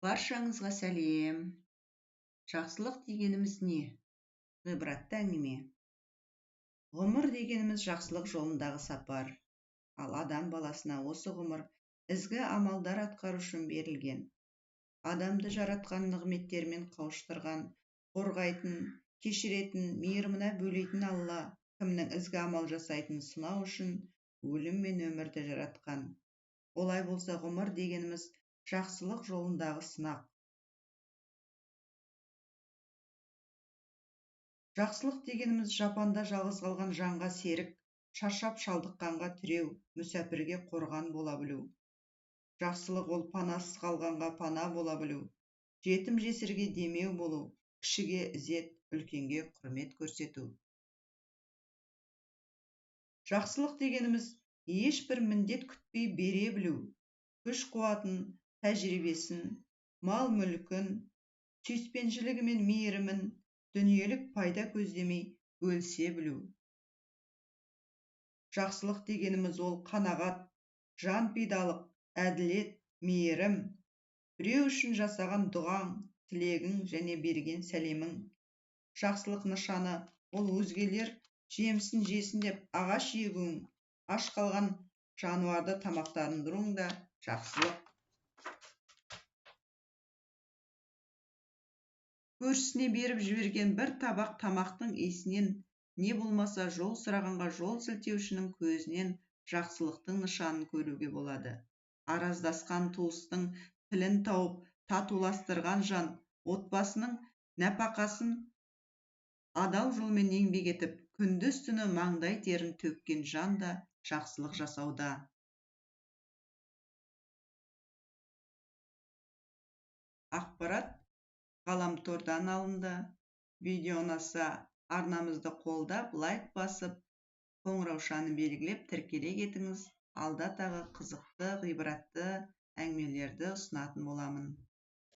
Баршаңызға сәлем. Жақсылық дегеніміз не? Ғибратты әңгіме. Ғұмыр дегеніміз жақсылық жолындағы сапар. Ал адам баласына осы ғұмыр ізгі амалдар атқару үшін берілген. Адамды жаратқан нығметтермен қауыштырған, қорғайтын, кешіретін, мейіріміне бөлейтін Алла кімнің ізгі амал жасайтынын сынау үшін өлім мен өмірді жаратқан. Олай болса, ғұмыр дегеніміз жақсылық жолындағы сынақ. Жақсылық дегеніміз жапанда жалғыз қалған жанға серік, шаршап шалдыққанға тіреу, мүсәпірге қорған бола білу. Жақсылық ол панасыз қалғанға пана бола білу, жетім жесірге демеу болу, кішіге ізет, үлкенге құрмет көрсету. Жақсылық дегеніміз ешбір міндет күтпей бере білу, күш қуатын, тәжірибесін, мал-мүлкін, сүйіспеншілігі мен мейірімін, дүниелік пайда көздемей бөлісе білу. Жақсылық дегеніміз ол қанағат, жан пидалық, әділет, мейірім, біреу үшін жасаған дұғаң, тілегің және берген сәлемің. Жақсылық нышаны ол өзгелер жемісін жесін деп ағаш егуің, аш қалған жануарды тамақтандыруың да жақсылық. Көршісіне беріп жіберген бір табақ тамақтың иісінен, не болмаса жол сұрағанға жол сілтеушінің көзінен жақсылықтың нышанын көруге болады. Араздасқан туыстың тілін тауып, татуластырған жан, отбасының нәпақасын адал жолмен еңбек етіп, күндіз-түні маңдай терін төккен жан да жақсылық жасауда. Ақпарат ғаламтордан алынды. Видео ұнаса, арнамызды қолдап, лайк басып, қоңыраушаны белгілеп, тіркеле кетіңіз. Алда тағы қызықты, ғибратты әңгімелерді ұсынатын боламын.